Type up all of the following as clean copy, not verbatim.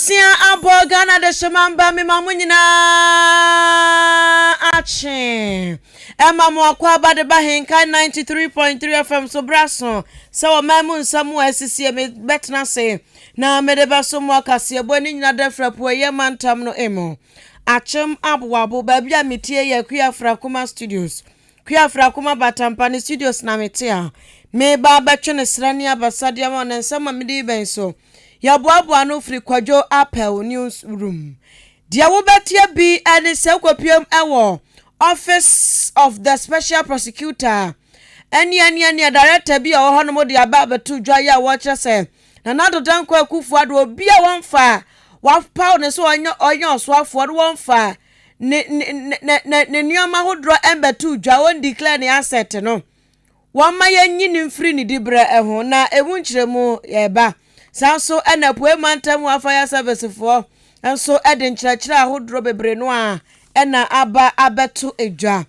Nansia abɔ Ghana dehyema mba mema mo nyinaa akye. Ɛma mo akwaaba de ba Henkan 93.3 FM so bra so sɛ ɔman mu nsɛm a asisie me bɛtena ase na mede bɛso mo akaseɛbɔ ne nyina da firi apueeɛ mantam no mu. Akyem Aboabo, baabi a metie yɛ Akua Afrakoma Studios. Kua Afrakoma Batampa ne studios na mete a meba abɛtwe ne serɛ ne abasa de ama ne nsɛm a mede bɛn so. Yɛboaboa ano firi Kwadwo Apɛw News Room. Deɛ wobɛteɛ bi ne sɛ wokɔpiem wɔ Office of the Special Prosecutor ɛne ɛne ɛne director bi a ɔwɔ hɔnom de aba abɛto dwa yi a wɔkyerɛ sɛ Nana Addo Dankwa Akufo-Addo obi a wɔmfa wapaw ne sɛ ɔnyɛ ɔnyɛ ɔsoafoɔ no wɔmfa ne ne ne ne ne nneɛma ahodoɔ ɛmbɛto dwa wɔn declare ne asset no. Wɔmma yɛnyi no mfiri ne diberɛ ho, na ɛmu nkyerɛmu reba. Saa nso na Apuei Mantam hɔ Fire Servicefoɔ nso de nkyerɛkyerɛ ahodoɔ bebree no a na aba abɛto dwa.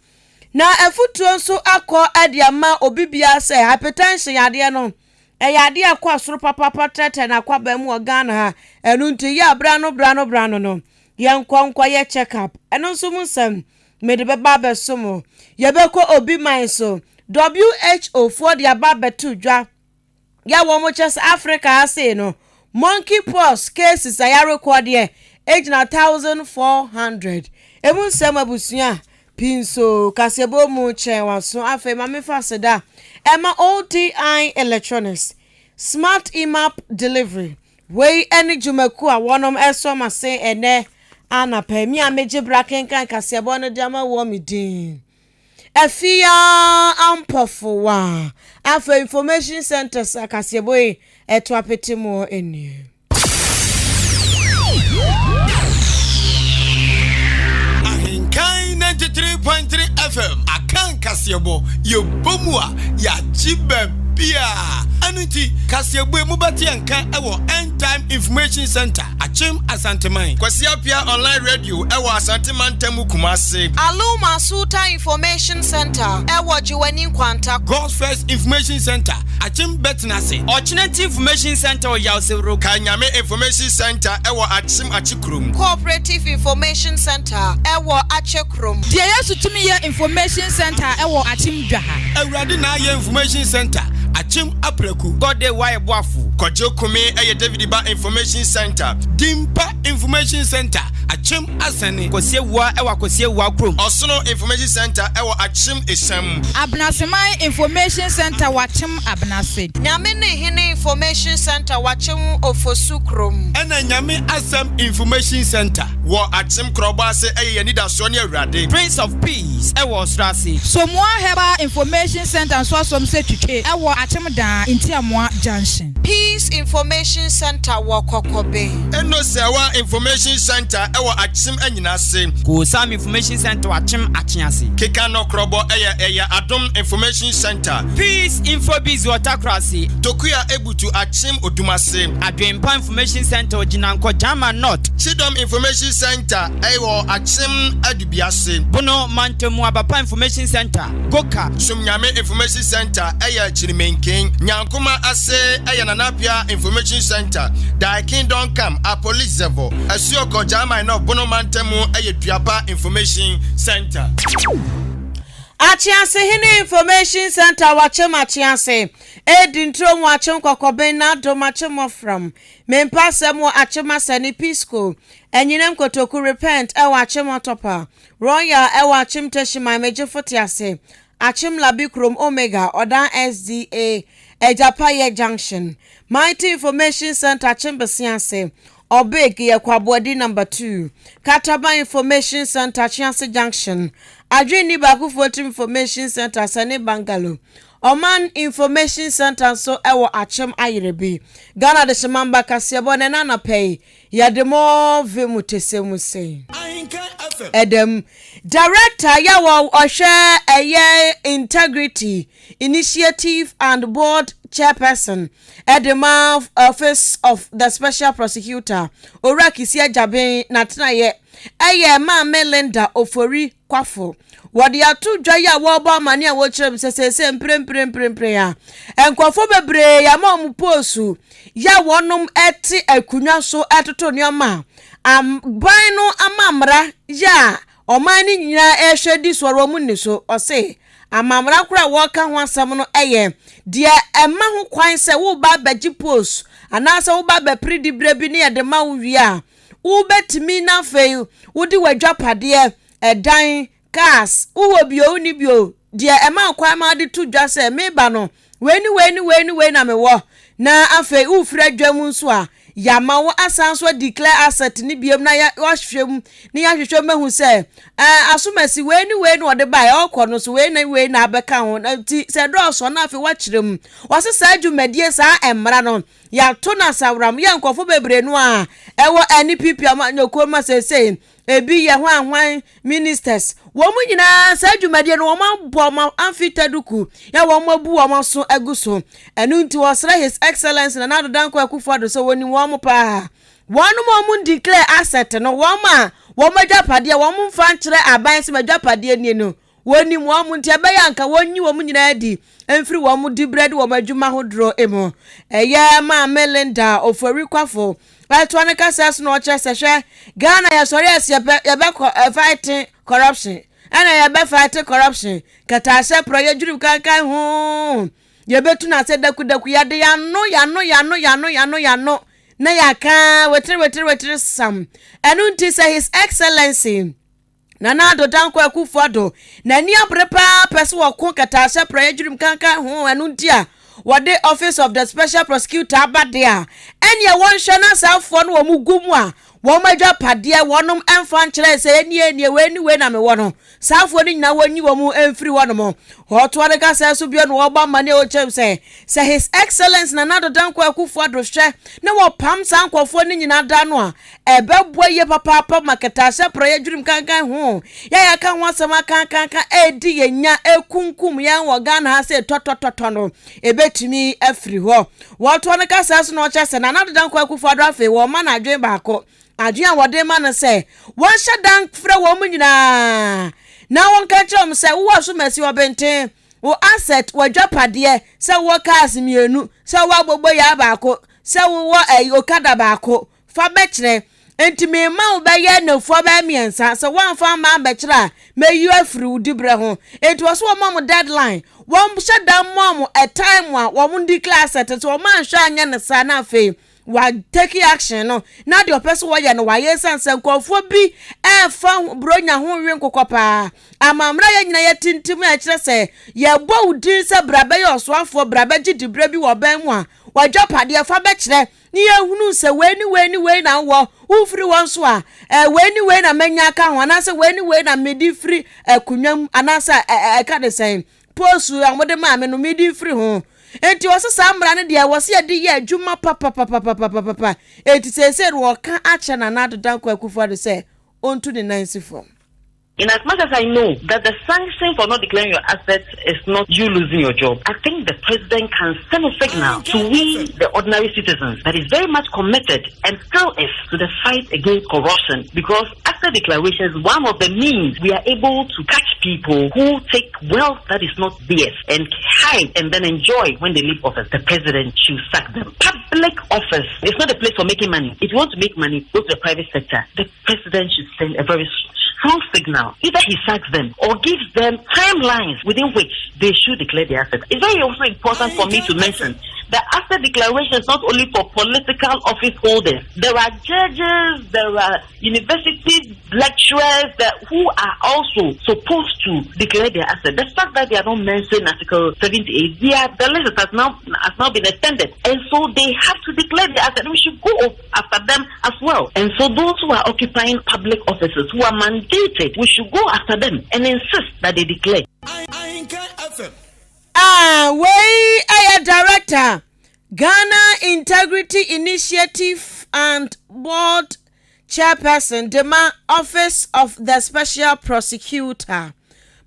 Na afutuo nso akɔ de ama obi biara sɛ hypertension yadeɛ no, ɛyɛ adeɛ a ɛkɔ soro papaapa trɛtrɛ n'akwaban mu wɔ Ghana ha. Ɛno nti yɛ a berɛ ano berɛ ano berɛ ano no, yɛnkɔ nkɔyɛ check up. Ɛno nso mu nsɛm mede bɛba abɛso mo. Yɛbɛkɔ obi man so. WHO foɔ de aba abɛto dwa. Yɛ wɔn kyɛ sɛ Africa ha sei no, monkey pox cases a yɛarekɔ deɛ egyina 1,400. Emu nsɛm abusua pii nso kaseɛbɔ mu kyɛn waso. Afei ma mefa aseda ɛma OTI Electronics, Smart Emap Delivery. Wei ne dwumakuo a wɔnom ɛsɔ ma se ɛnɛ anapa mi a megye bra kenkan kaseɛbɔ no de ama wɔ me din. Afia Ampɔfowa. Afei information centers a kaseɛbɔ yi ɛto apete mu nie. Ahenkan 93.3 FM akan kaseɛbɔ yɛbɔ mu a yɛagye baabia. Ɛno nti kaseɛbɔ mu bɛte yɛnka ɛwɔ End Time Information Center, Akyem Asanteman. Kwasi Apia Online Radio ɛwɔ Asanteman Ntamu Kumase. Aluma Sultan Information Center ɛwɔ Jiwani Nkwanta. God's First Information Center, Akyem Bɛtenase. Ɔkyenati Information Center wɔ Yawsewuro. Kanyame Information Center ɛwɔ Akyem Akyekurom. Cooperative Information Center ɛwɔ Akyekurom. Deɛ Yesu tumi yɛ Information Center ɛwɔ Akyem Dwaha. Awurade na ayɛ Information Center, Akyem Apraku. Gɔde Wae Boafo. Kwadwo Kumi ɛyɛ David Ba Information Center. Dimpa Information Center, Akyem Asani. Kwasi Awua ɛwɔ Akwasi Awua kurom. Ɔsono Information Center ɛwɔ Akyem Esam. Abenaseman Information Center wɔ Akyem Abenase. Nyame ne Hene Information Center wɔ Akyem Ofosu kurom. Ɛna Nyame Asɛm Information Center wɔ Akyem Korɔbɔ ase ɛyɛ yɛn nidasoɔ ne Awurade. Prince of Peace ɛwɔ Ɔsoro ase. Somoa Herbal Information Center nso asom sɛ twitwe ɛwɔ Akyem Dan Ntiamoa Junction. Peace Information Center wɔ Kɔkɔbe. Enosewa Information Center ɛwɔ Akyem Anyinase. Kosam Information Center wɔ Akyem Akyease. Keka Nɔkorɔbɔ ɛyɛ Adom Information Center. Peace Infobiz wɔ Takorase. Tokuya Ebutu Akyem Odumase. Adwempa Information Center wɔ Gyinankɔ Jama North. Chidom Information Center ɛwɔ Akyem Adubiase. Bono Mantamu Abapa Information Center, Goka. Sumnyame Information Center ɛyɛ Kyirimenken. Nyankoma ase ɛyɛ Nanapia Information Center. Thy Kingdom Come Apolisevo. Asuokɔ Jama North Bono Mantamu ɛyɛ Duapa Information Center. Akyease Hene Information Center wakyem Akyease. Edi nturo mu Akyem Kɔkɔben na Adom Akyem Ɔfram. Mempa asɛm wɔ Akyem Asani Pisco. Anyinam Kotoku Repent ɛwɔ Akyem Ɔtɔpa. Royal ɛwɔ Akyem Teshiman Megyefo Tease. Akyem Labi Kurom Omega Ɔdan SDA Agyapayɛ Junction. Mighty Information Center Akyem Besiase. Ɔbeg yɛ Kwaboadi Number 2. Kataban Information Center Kyease Junction. Adwenni Baakofoɔ Tirim Information Center Sani Bungalow. Ɔman Information Center nso ɛwɔ Akyem Ayerɛbi. Ghana de hyemamba kaseɛbɔ ne nanapɛ yi yɛde mo ve mu tese mu sei. Ahenkan FM. Ɛdɛm director yɛ wɔ ɔhwɛ ɛyɛ Integrity Initiative and Board Chairperson ɛde ma Office of the Special Prosecutor, Owura Kisi Agyaben n'atenayɛ. yɛ Maame Linda Ofori Kwafo. Wɔde ato dwa yi a wɔrebɔ amane a wɔkyerɛ mu sɛ seesei mprempren mprempren a nkurɔfoɔ bebree yɛama wɔn poosu yɛ a wɔnom te akonnwa so ɛtoto nneɛma a aban no ama mmara yɛ a ɔman no nyinaa ɛrehwɛ di soɔ wɔn nni so. Ɔse amammerɛ koro a wɔreka ho asɛm no yɛ deɛ ɛma ho kwan sɛ woreba abɛgye post anaasɛ woba abɛpere diberɛ bi ne yɛde ma wo wie a, wobɛtumi na afei wode w'adwapadeɛ, ɛdan, cars, wowɔ bi o wonni bi o, deɛ ɛma wo kwan ma wode to dwa sɛ meba no wei ne wei ne wei ne wei na mewɔ, na afei wofiri adwa mu nso a, yɛama wo asan nso declare asset no biom na yɛahwehwɛ mu na yɛahwehwɛ mu ahu sɛ ɛɛ asomasi wei ne wei na ɔde baeɛ ɔkɔ no so wei ne wei na abɛka ho na nti sɛ dɔɔso na afei wakyerɛ mu. Wɔse saa dwumadie saa mmara no yɛato no asaworam yɛ nkurɔfo bebree no a ɛwɔ NPP amanyɔkuo mu a seesei Ebi yɛ hwan hwan ministers. Wɔn nyinaa saa dwumadie no wɔn abɔ wɔn amfi taduku yɛ wɔn abu wɔn aso agu so. Ɛno nti wɔsrɛ His Excellency Nana Addo Dankwa Akufo-Addo sɛ wɔnim wɔn paa. Wɔn a wɔn declare asset no, wɔn a wɔn agyapadeɛ wɔn mfa nkyerɛ aban sɛ m'agyapadeɛ nie no, Wɔnim wɔn, nti ɛbɛyɛ a anka wɔnyi wɔn nyinaa adi mfiri wɔn diberɛ ne wɔn adwuma ahodoɔ mu. Ɛyɛ Maame Linda Ofori Kwafo ɛtoa ne kasa so na ɔkyerɛ sɛ hwɛ, Ghana yɛsɔre ɛsɛ yɛpɛ yɛbɛkɔ fighting corruption ɛna yɛbɛ fight corruption kɛtɛahyɛ porɔ yɛdwirim kankan ho yɛbɛtu no ase dakudaku yɛde yɛano yɛano yɛano yɛano yɛano yɛano na yɛaka wetere wetere wetere sam. Ɛno nti sɛ His Excellency Nana Addo Dankwa Akufo Addo n'ani abere paa pɛ sɛ wɔko kɛtɛahyɛ praeɛ dwirim kankan ho, ɛno nti a wɔde Office of the Special Prosecutor aba de a, ɛneɛ wɔnhwɛ na saa afoɔ no wɔn gu mu a wɔn adwapadeɛ wɔnom mfa nkyerɛ sɛ ɛnie ɛnie wei ne wei na mewɔ no, saa afoɔ no nyinaa wɔnyi wɔn mfiri hɔ nom. Ɔtoa ne kasa so bio na wɔbɔ amanneɛ ɔkyerɛ mu sɛ sɛ His Excellence Nana Addo Dankwa Akufo Addo hwɛ na wɔpam saa nkurɔfoɔ no nyinaa da no a, Ɛbɛboa yie papaapa ma kɛtɛahyɛ prɔeɛ dwirim kankan ho yɛ a yɛaka ho asɛm akaakaaka ɛredi yɛn nya ɛrekunkum yɛn wɔ Ghana ha sɛ tɔtɔtɔtɔ no ɛbɛtumi afiri hɔ. Wɔtoa no kasa so na ɔkyerɛ sɛ Nana Addo Dankwa Akufo-Addo afei wɔma no adwene baako. Adwene a wɔde ma no sɛ wɔnhyɛ da mfrɛ wɔn nyinaa na wɔnka nkyerɛ wɔn sɛ wowɔ asomasi ɔbenten, wo asset, w'adwapadeɛ, sɛ wowɔ cars mmienu, sɛ wowɔ aboboyaa baako, sɛ wowɔ ɛyi okada baako, Fa bɛkyerɛ. Enti merema wo bɛyɛ nnafua bɛyɛ mmiɛnsa. Sɛ woamfa amma ammɛkyerɛ a, mɛyi wo afiri wo diberɛ ho. Enti wɔ sɛ wɔma mo deadline. Wɔhyɛ da ma wɔn a time a wɔn declare asset. Sɛ wɔn anhwɛ anyɛ no saa na afei wa take action no na deɛ ɔpɛ sɛ wɔyɛ no wayɛ esiane sɛ nkurɔfoɔ bi ɛrefa buronya ho we nkokɔ paa. Amammerɛ a yɛn nyinaa yɛtintim a ɛkyerɛ sɛ yɛbɔ wo din sɛ bra bɛyɛ ɔsoafoɔ, bra bɛgye diberɛ bi wɔ ɔban mu a, w'adwapadeɛ fa bɛkyerɛ. Ne yɛhunu sɛ wei ne wei ne wei na wowɔ, wofiri hɔ nso a, eh, wei ne wei na manya aka ho, anaasɛ wei ne wei na mede firi akonnwa mu, anaasɛ ɛka ne sɛn, posu a wɔde maa me no, mede firi ho. Enti wɔse saa mmara no deɛ, wɔse yɛde yɛ adwuma papapapapapapa. Enti seesei no wɔka akyerɛ Nana Addo Dankwa Akufo-Addo sɛ ɔntu ne nan nsi fam. In as much as I know that the sanction for not declaring your assets is not you losing your job, I think the president can send a signal to we, the ordinary citizens, that is very much committed and still is to the fight against corruption because asset declaration is one of the means we are able to catch people who take wealth that is not theirs and hide and then enjoy when they leave office. The president should sack them. Public office is not a place for making money. If you want to make money, go to the private sector. The president should send a very strong signal. Either he sacks them or gives them timelines within which they should declare their assets. It's very also important for me to mention the asset declaration is not only for political office holders. There are judges, there are university lecturers that, who are also supposed to declare their assets. The fact that they are not mentioned in Article 78, they are, the list has now, has now been extended. And so they have to declare their assets. We should go after them as well. And so those who are occupying public offices, who are mandated, we should go after them and insist that they declare. Ah, wei ɛyɛ Director, Ghana Integrity Initiative and Board Chairperson de ma Office of the Special Prosecutor,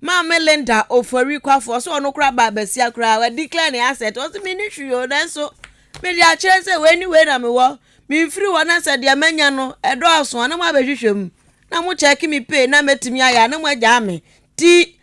Maame Linda Ofori Kwafo. Ɔsɛ ɔno koraa ba abasia koraa, wa declare ne asset. Ɔsɛ menni hwee o, nanso mede akyerɛ sɛ wei ne wei na mewɔ. Memfiri hɔ na sɛ deɛ manya no ɛdɔɔso a na moabɛhwehwɛ mu. na mo check me pay na mɛtumi ayɛ a na mo agyaa me. Nti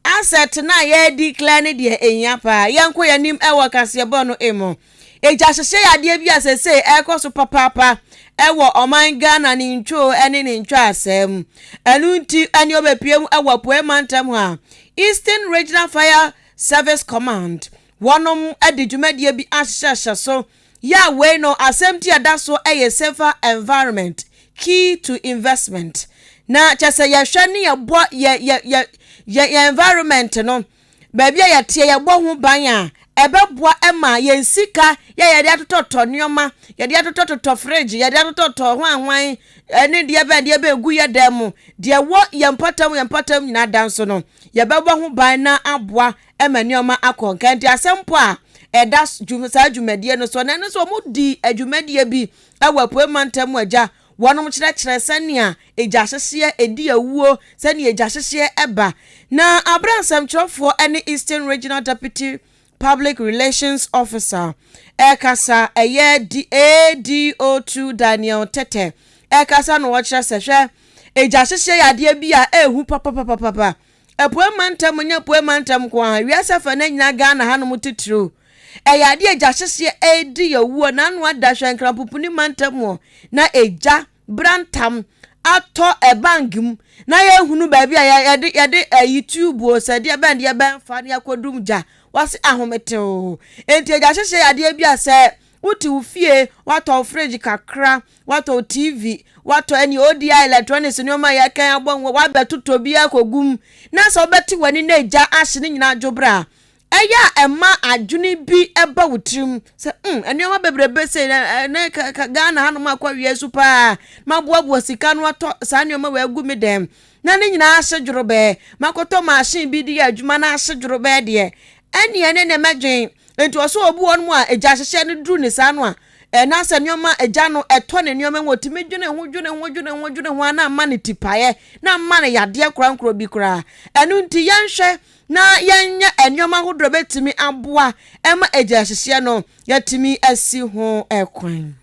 Asset no a yɛredeclare no deɛ ɛhia paa. Yɛnkɔ yɛn anim wɔ kaseɛbɔ no mu. Egyahyehyeɛ yɛ adeɛ bi a seesei ɛrekɔ so papaapa wɔ ɔman Ghana ne ntwoo ne ne ntwaasɛɛ mu. Ɛno nti ɛne ɔbɛpue mu wɔ Apueɛ mantam hɔ a, Eastern Regional Fire Service Command wɔnom de dwumadie bi ahyehyɛhyɛ so Yɛ a wei no asɛmti a ɛda so yɛ Safer Environment, Key to Investment. Na kyɛ sɛ yɛhwɛ ne yɛbɔ yɛ yɛ yɛ yɛ yɛn environment no, baabi a yɛteɛ yɛbɔ ho ban a, ɛbɛboa ma yɛn sika yɛ yɛde atotɔtɔ nneɛma, yɛde atotɔtotɔ fridge, yɛde atotɔtɔ hwanhwan ne deɛ bɛn deɛ bɛn gu yɛ dan mu, deɛ ɛwɔ yɛn mpɔtam yɛn mpɔtam nyinaa da nso no, yɛbɛbɔ ho ban na aboa ma nneɛma akɔ nkan. Nti asɛm mpo a ɛda dwum saa dwumadie no so na ɛno nso wɔn di dwumadie bi wɔ Apuei mantam mu agya wɔnom kyerɛkyerɛ sɛnea egya hyehyeɛ edi awuo sɛnea egya hyehyeɛ ɛba na abere nsɛmtwerɛfoɔ ne Eastern Regional Deputy Public Relations Officer ɛkasa ɛyɛ ADO2 Daniel Tete ɛkasa na wɔkyerɛ sɛ hwɛ egya hyehyeɛ yɛ adeɛ bi a ɛhu papapapapa Apuei mantam nyɛ apuei mantam nko ara, wiase afanan nyinaa Ghana hanom titiriw. Ɛyɛ adeɛ a egya hyehyeɛ redi yɛ wuo na ano ada hwɛ Nkrampopuni mantam hɔ na egya brantam atɔ ɛbank mu na yɛhunu baabi a yɛde yɛde ɛyi tube o sɛ deɛ bɛn deɛ bɛn fa ne akɔdum gya wɔse ahometew. Enti egya hyehyeɛ yɛ adeɛ bi a sɛ wote wo fie watɔ wo fridge kakra Woatɔ wo TV, woatɔ ɛne ODI electronics nneɛma a yɛkan abɔ ho, woabɛtotɔ bi akɔgu mu, na sɛ wobɛte w'ani na egya ahye ne nyinaa adwo berɛ a, ɛyɛ a ɛma adwene bi ba wo tirim sɛ mm, nneɛma bebrebe sei na ne Ghana hanom akɔ awia su paa, maboaboa sika no atɔ saa nneɛma wei agu me dɛm, na ne nyinaa ahye dworobɛɛ, makɔtɔ machine bi de yɛ adwuma na ahye dworobɛɛ deɛ, ɛnneɛ ne ne mɛdwen. Enti ɔsɛ obi wɔ hɔnom a egya hyehyɛ no duru ne saa no a, ɛna sɛ nneɛma egya no ɛtɔ ne nneɛma mu otumi dwene ho dwene ho dwene ho dwene ho a na ama ne tipaeɛ na ama no yadeɛ korankorɔ bi koraa. Ɛno nti yɛnhwɛ na yɛnyɛ nneɛma ahodoɔ bɛtumi aboa ɛma egya hyehyeɛ no yɛatumi asi ho kwan.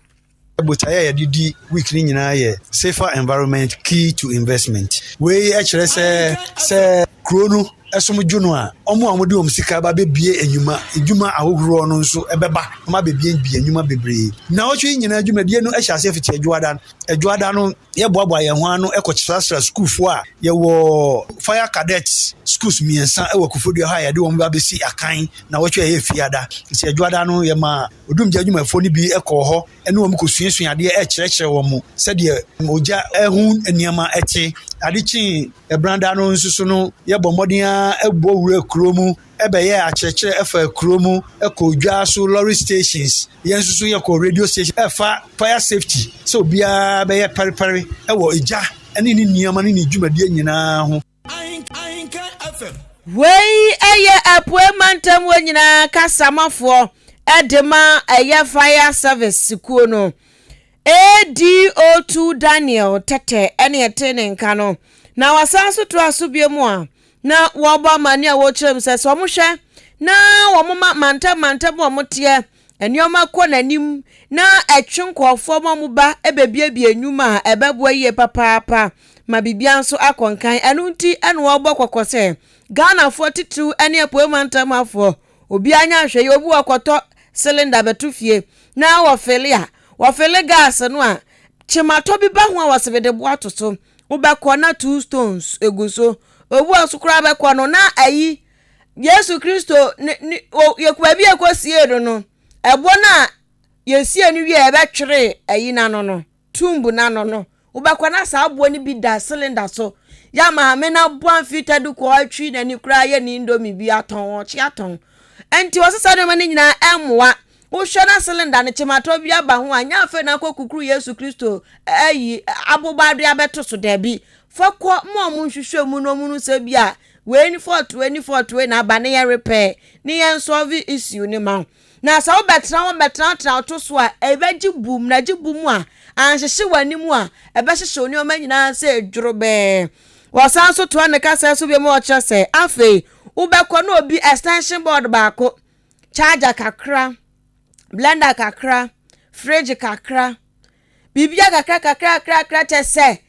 Botaeɛ a yɛde di week no nyinaa yɛ Safer Environment Key to Investment. Wei kyerɛ sɛ sɛ kuro no som dwo no a, wɔn a wɔde wɔn sika ba bɛbie nnwuma, nnwuma ahodoɔ no nso bɛba na wɔabɛbiebie nnwuma bebree. Nnawɔtwe yi nyinaa dwumadie no hyɛ aseɛ fiti Adwoada. Adwoada no, yɛboaboa yɛn ho ano kɔsrasra sukuufoɔ a yɛwɔ Fire Cadet schools mmiɛnsa wɔ Koforidua hɔ a yɛde wɔn ba bɛsi akan nnawɔtwe a ɛyɛ Fiada. Nti Adwoada no yɛma Odumgya adwumayɛfoɔ no bi kɔɔ hɔ ne wɔn kɔsuasua adeɛ rekyerɛkyerɛ wɔn sɛdeɛ ogya ho nneɛma te. Ade kyee Ɛbrada no nso so no, yɛbɔ mmɔden ara bɔ wura kuro mu bɛyɛɛ akyerɛkyerɛ faa kuro mu, kɔɔ dwa so, lorry stations, yɛn nso so yɛkɔɔ radio station ɛfa fire safety sɛ obiara bɛyɛ pɛrepɛre wɔ egya ne ne nneɛma ne ne dwumadie nyinaa ho. Wei yɛ Apuei mantam hɔ nyinaa kasamafoɔ de ma ɛyɛ Fire Service kuo no. ADO2 Daniel Tɛtɛ ɛne ɛte ne nka no. Na wasan so toa so bio mu a na wɔbɔ amane a wɔkyerɛ mu sɛ sɛ wɔhwɛ na wɔma mantam mantam a wɔteɛ Nneɛma kɔ n'anim na ɛtwe nkurɔfoɔ ma wɔba bɛbiebie nnwuma a ɛbɛboa yie papaapa ma biribiara nso akɔ nkan. Ɛno nti na wɔbɔ kɔkɔ sɛ Ghanafoɔ titiriw ne Apuei Mantam afoɔ, obiara nyɛ ahwɛyie, obi wɔ kɔtɔ cylinder bɛto fie na wɔfele a, wɔfele gas no a, kyematɔ bi ba ho a wɔse mede boa to so, wobɛkɔ na 2 stones egu so. Obi wɔ nso koraa bɛkɔ no na ayi Yesu Kristo ne ne o yɛ baabi a yɛkɔsiee no no, ɛboɔ no a yɛsiee no wie a yɛbɛtweree ayi no ano no, tomb no ano no, wobɛkɔ na saa aboɔ no bi da cylinder so. Yɛ maame no aboa mfita du kɔɔ atwi n'ani koraa yɛ ne indomie bi atɔn, ɔkye atɔn. Nti wɔsesa saa nneɛma no nyinaa ɛmmoa. Wohwɛ na cylinder no kyematɔ bi aba ho a, nyɛ afei na akɔ kukuru Yesu Kristo ayi abobado abɛto so, daabi. Fa kɔ ma ɔmo nhwehwɛ mu na ɔmo nu sɛ bi a wei ne fault wei ne fault wei na aba ne yɛn repair ne yɛn solve issue ne ma wo. Na sɛ wobɛtena hɔ bɛtenatena to so a, ɛbɛgye bum na gye bum a anhyehye w'anim a ɛbɛhyehye wo nneɛma nyinaa sɛ dworobɛɛ. Wɔsan nso toa ne kasa so bio ma ɔkyerɛ sɛ afei wobɛkɔ na obi extension board baako, charger kakra, blender kakra, fridge kakra, biribia kakra kakra kakra kyɛ sɛ.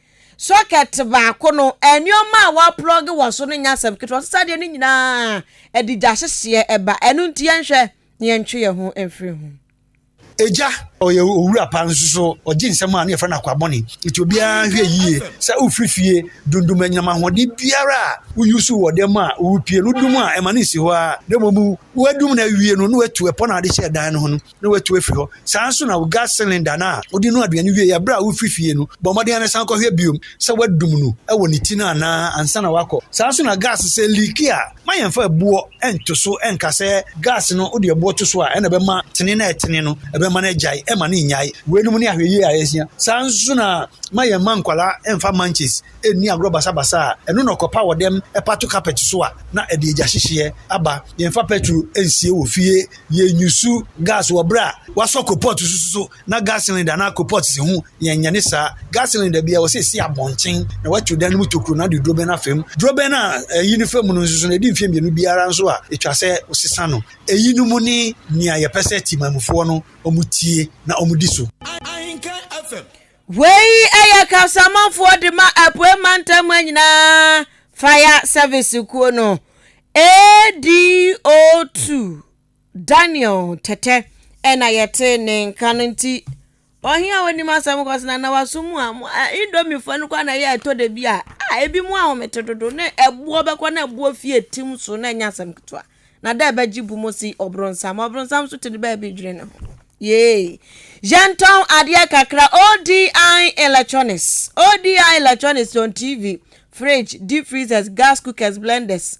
Socket baako no, nneɛma a wɔaplɔge wɔ so no nyɛ asɛm ketewa. Ɔsesa adeɛ no nyinaa, ɛde gya hyehyeɛ ba. Ɛno nti yɛnhwɛ na yɛntwe yɛn ho mfiri ho. Agya, ɔyɛ owura pa nso so ɔgye nsɛm a na yɛfrɛ no akoa bɔne. Nti obiara nhwɛ yie sɛ wofiri fie dundum anyinam ahoɔden biara a wo use wɔ dɛm a worepie no dum a ɛma no nsi hɔ ara na mmom woadum no awie no na woatu ɛpɔ no a wode hyɛɛ dan no ho no na woatu afiri hɔ. Saa ara nso na wo gas cylinder no a wode noa aduane wieeɛ berɛ a wofiri fie no, bɔ mmɔden ara na san kɔhwɛ bio sɛ woadum no wɔ ne ti no anaa ansa na woakɔ. Saa ara nso na gas sɛ ɛliiki a, mma yɛmfa ɛboɔ nto so nka sɛ gas no wode ɛboɔ to so a ɛna ɛbɛma tene no a ɛtene no ɛbɛma no agyae, ɛmma no nnyae. Weinom ne ahwɛyie a yɛsua. Saa ara nso na mma yɛmma nkwadaa mfa manches nni agorɔ basabasa a ɛno na ɔkɔpa wɔ dɛm pa to carpet so a na ɛde egyahyehyeɛ aba. Yɛmfa pɛtro nsie wɔ fie. Yɛnyusu gas wɔ berɛ a wasɔ kopɔt so so na gas cylinder anaa kopɔt si ho. Yɛnyɛ ne saa. Gas cylinder biara wɔ sɛ ɛsi abɔnten na watu dan no mu tokuro na wode durobɛn afa mu. Durobɛn a ɛyi no fa mu no nso so no ɛdi mfeɛ mmienu biara nso a ɛtwa sɛ wosesa no. Eyinom ne nea yɛpɛ sɛ Temanmufoɔ no wɔtie na wɔdi so. Ahenkan FM. Wei yɛ kasamanfoɔ de ma Apuei Mantam nyinaa Fire Service kuo no. ADO2 Daniel Tɛtɛ ɛna yɛte ne nka no nti ɔhe a wɔnim asɛm kɔ sena na waso mu a indomiefoɔ no kɔ na ɛyɛ ɛtɔ da bi a a ebi mu ahomete dodo ne ɛboɔ bɛkɔ na ɛboɔ fie tim so na ɛnyɛ asɛm ketewa na da ɛbɛgye bu mu si ɔbronsam ɔbronsam nso te ne baabi dwene ne ho Yay! Yɛntɔn adeɛ kakra ODI Electronics ODI Electronics tɔn TV, fridge, deep freezers, gas cookers, blenders,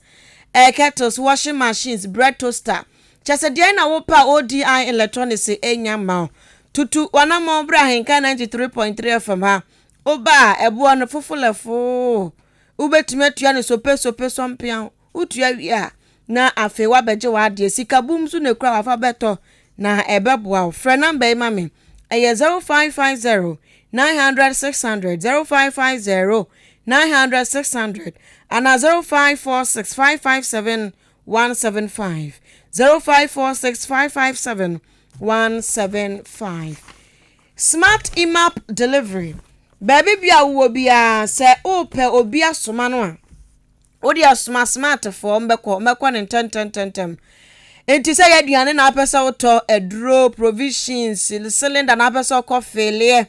air kettles, washing machines, bread toaster. Kyɛ sɛ deɛn na wopɛ a ODI Electronics nya mma wo. Tutu w'anammɔn bra Ahenka 93.3 FM ha. Woba a, ɛboɔ no fofolɛfoo. Wobɛtumi atua no sopesope sɔmpeaw. Wotua wie a, na afei woabɛgye w'adeɛ. Sika bum nso na ɛkura wo a, fa bɛtɔ na ɛbɛboa wo. Frɛ nɔmba yi ma me. Ɛyɛ 0550 900 600, 0550 900 600 anaa 0546 557 175, 0546 557 175. Smart Emap Delivery, Baabi biara a wowɔ biara, sɛ wopɛ obi asoma no a, Wo deɛ soma smart foɔ mbɛkɔ mbɛkɔ ne ntɛntɛntɛntɛm. Nti sɛ yɛ aduane na apɛ sɛ wotɔ aduro provisions cylinder na apɛ sɛ ɔkɔ feleɛ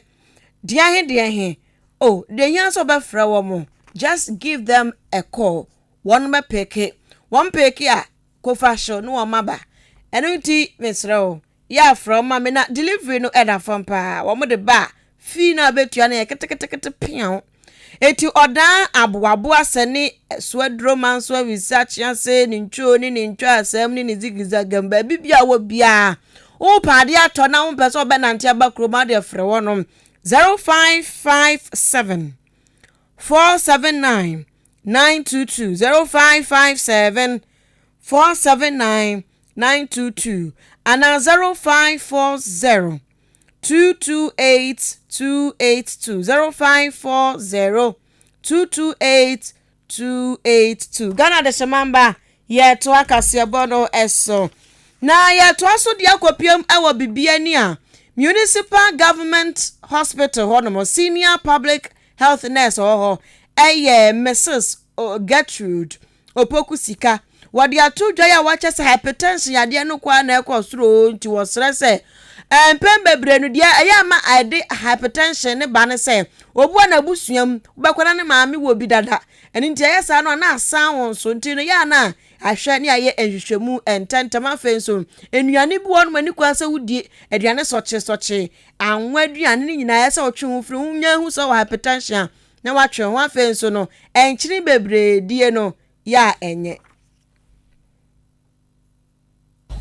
deɛ he deɛ he oh deɛ hia sɛ wobɛfrɛ wɔn mo just give them a call wɔn bɛpeke wɔn peke a kofa hyew ne wɔn aba ɛno nti mesrɛ wo Yɛ a frɛ wɔn ma me na delivery no ɛda fam paa. Wɔn de ba a, fee no a wobɛtua no yɛ keteketekete peaw. Eti ɔdan aboaboa sɛ ne soaduro manso awisa kyease ne ntwoo ne ne ntwaasɛm ne ne zigizagam baabi bi a wɔ biara. Wopɛ adeɛ atɔ na wompɛ sɛ wobɛnante aba kurom adeɛ frɛ wɔnom 0557 479 922 0557 479 922 anaa 0540 228 282 0540 228 282 Ghana Adehyemamba yɛtoa kaseɛbɔ no so na yɛtoa so de akɔpiam wɔ Bibiani a Municipal Government Hospital hɔnom Senior Public Health Nurse wɔ hɔ ɛyɛ Mrs Gertrude Opoku sika. Wɔde ato dwa yi a wɔakyɛ sɛ hypertension yadeɛ no kɔ ara na ɛkɔ soro oo nti wɔsrɛ sɛ mpɛn bebree no deɛ ɛyɛ ama ɛde hypertension ne ba ne sɛ obi wɔ n'abusua mu wobɛkɔ na ne maame wɔ bi dada ɛno nti ɛyɛ saa no a na asan wɔn so nti no yɛ a na ahwɛ ne ayɛ nhwehwɛmu ntɛntɛm afei nso nnuane bi wɔ nom ani kwan sɛ wodie aduane sɔkye sɔkye anwa aduane ne nyinaa ɛsɛ wotwe ho firi ho nya hu sɛ wɔ hypertension a na watwe ho. Afei nso no, nkyene bebree die no yɛ a ɛnyɛ.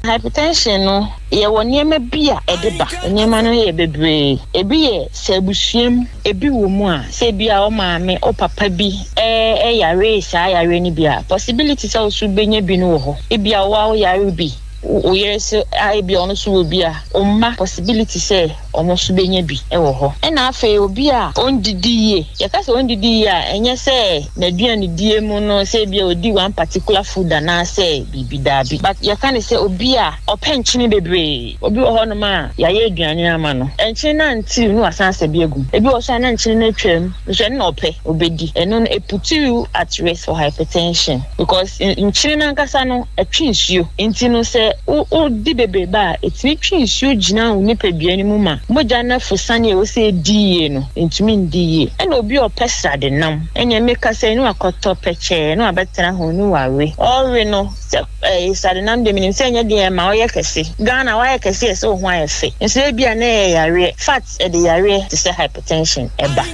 Hypertension no, yɛwɔ nneɛma bi a ɛde ba. Nneɛma no yɛ bebree. Ebi yɛ sɛ abusua mu ebi wɔ mu a, sɛ ebi a wo maame, wo papa bi yaree saa yareɛ no bi a, possibility sɛ wo nso wobɛnya bi no wɔ hɔ. Ebi a wo ara woyare bi. Wo yere nso a ebia ɔno nso wɔ bi a, wo mma possibility sɛ wɔn nso bɛnya bi wɔ hɔ. Ɛna afei obi a ɔndidi yie, yɛka sɛ ɔndidi yie a, ɛnyɛ sɛ n'aduanedie mu no sɛ ebia ɔdi one particular food anaasɛ biribi, daabi. But yɛka no sɛ obi a ɔpɛ nkyene bebree. Obi wɔ hɔnom a yɛayɛ aduane ama no, nkyene no antiri na wasan asa bi agu mu. Ebi wɔ hɔ nso a na nkyene no atwam nso ɛno na ɔpɛ, ɔbɛdi. Ɛno no ɛputu you at risk for hypertension because nkyene no ankasa no ɛtwe nsuo. Nti no sɛ wodi bebrebe a, ɛtumi twe nsuo gyina wo nipadua no mu ma mogya no afusane a ɛwɔ sɛ ɛdi yie no, ɛntumi ndi yie. Ɛna obi a ɔpɛ sradenam, ɛnneɛ mekasa yi na wakɔtɔ pɛkyɛɛ na wabɛtena ho na wawe. Ɔrewe no, sɛ Ɛɛ sradenam deɛ menim sɛ ɛnyɛ deɛ ɛma woyɛ kɛse. Ghana woayɛ kɛse yɛ sɛ wo ho ayɛ fɛ nso ebia na ɛyɛ yareɛ. Fat ɛde yareɛ te sɛ hypertension ɛba.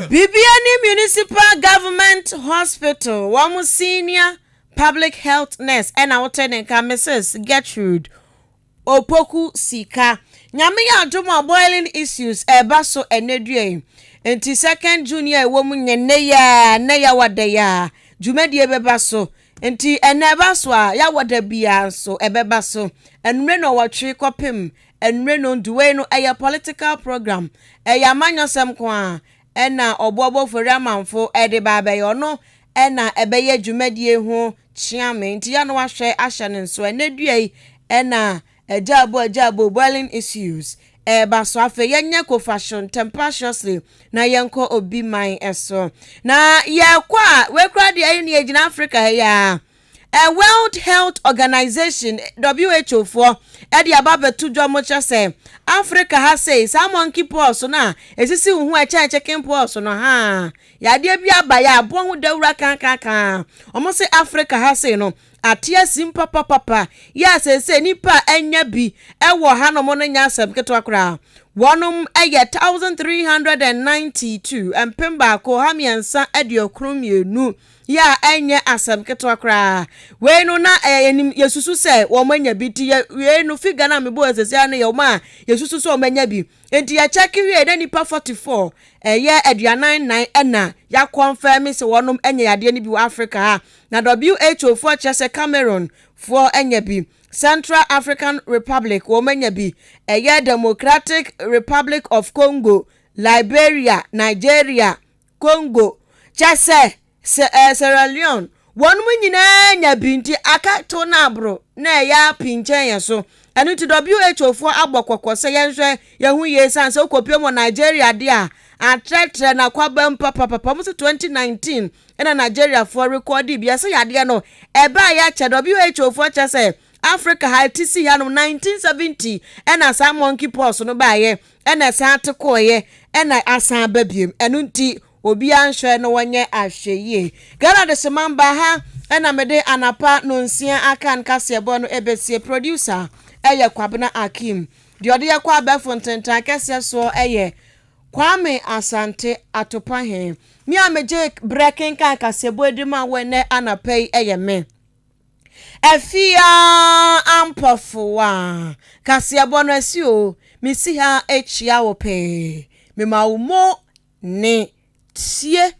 Bibiani Municipal Government Hospital wɔn Senior Public Health Nurse ɛna wote ne nka Mrs. Gertrude Opoku Sika. Nyame yɛ adom a boiling issues ɛreba so ɛnɛ dua yi. Nti second June yi a ɛwɔ mu nyɛ nnɛ yi a, nnɛ yawada yi a, dwumadie bɛba so. Nti ɛnɛ ɛba so a, yawada biara nso ɛbɛba so. Anumere nnɔnwɔtwe kɔpem anumere nnɔndu. Wei no ɛyɛ political program. Ɛyɛ amanyɔsɛm nko ara ɛna Ɔboɔbɔ Ofori Amanfo ɛde ba abɛyɛ. Ɔno ɛna ɛbɛyɛ dwumadie ho Kyeame, nti ya na wahwɛ ahyɛ no nso. Ɛnɛ dua yi ɛna Agyaabo Agyaabo boiling issues ɛreba so. Afei yɛnyɛ kofahyew ntɛmpahyeously na yɛnkɔ obi man so. Na yɛkɔ a, wei koraa deɛ ɛyɛ ne yɛgyina Africa ha yi ara. Ɛ World Health Organization, WHO foɔ, ɛde aba abɛto dwa mo kyerɛ sɛ Africa ha sei, saa monkey pox no a ɛsisi wo ho ɛkyɛn chicken pox no haa, Yadeɛ bi aba yɛ aboa ho dawura kaakakaa. Wɔn se Africa ha sei no ate asim papapapa yɛ a seesei nipa a anya bi wɔ hanom no nyɛ asɛm ketewa koraa. Wɔnom yɛ 1392, 1392, yɛ a ɛnyɛ asɛm ketewa koraa. Wei no na ɛyɛ yɛnim yɛsusu sɛ wɔn anya bi nti yɛ wei no figure no a mebɔɔ seesei ara no yɛ wɔn a yɛsusu sɛ wɔn anya bi. Enti yɛkyɛke wiei na nnipa 44, ɛyɛ 44 ɛna yɛakɔnfɛme sɛ wɔnom anya yadeɛ no bi wɔ Africa ha. Na WHO foɔ kyerɛ sɛ Cameroon foɔ anya bi, Central African Republic wɔn anya bi, ɛyɛ Democratic Republic of Congo, Liberia, Nigeria, Congo, kyɛ sɛ sɛ ɛɛ Sierra Leone, wɔnom nyinaa nya bi nti aka to no aboro na ɛyɛ apinkyɛn yɛn so. Ɛno nti WHO foɔ abɔ kɔkɔ sɛ yɛnhwɛ yɛn ho yie sane sɛ wokɔpie mu wɔ Nigeria deɛ a atrɛtrɛ na kwaba mu papapapa. Wɔn sɛ 2019 ɛna Nigeria foɔ rekɔdi bi ɛsɛ yadeɛ no ɛbaa yɛ akyɛ. WHO foɔ kyerɛ sɛ Africa ha ɛte si hanom 1970 ɛna saa monkey pox no baeɛ ɛna ɛsan te kɔeɛ ɛna asan aba biem. Ɛno nti obiara nhwɛ na wɔnyɛ ahwɛyie. Ghana Adehyema mba ha ɛna mede anapa nonsia akan kaseɛbɔ no ɛbɛsie. Producer ɛyɛ Kwabena Akim. Deɛ ɔde yɛkɔ abɛɛfo ntentan kɛseɛ soɔ ɛyɛ Kwame Asante Atopahen. Me a megye berɛ kenkan kaseɛbɔ yi de ma wo ɛnɛ anapa yi ɛyɛ me. Afia Ampɔfoa, kaseɛbɔ no asi o, mesi ha kyia wo pɛɛ. Mema wo mo ne tie.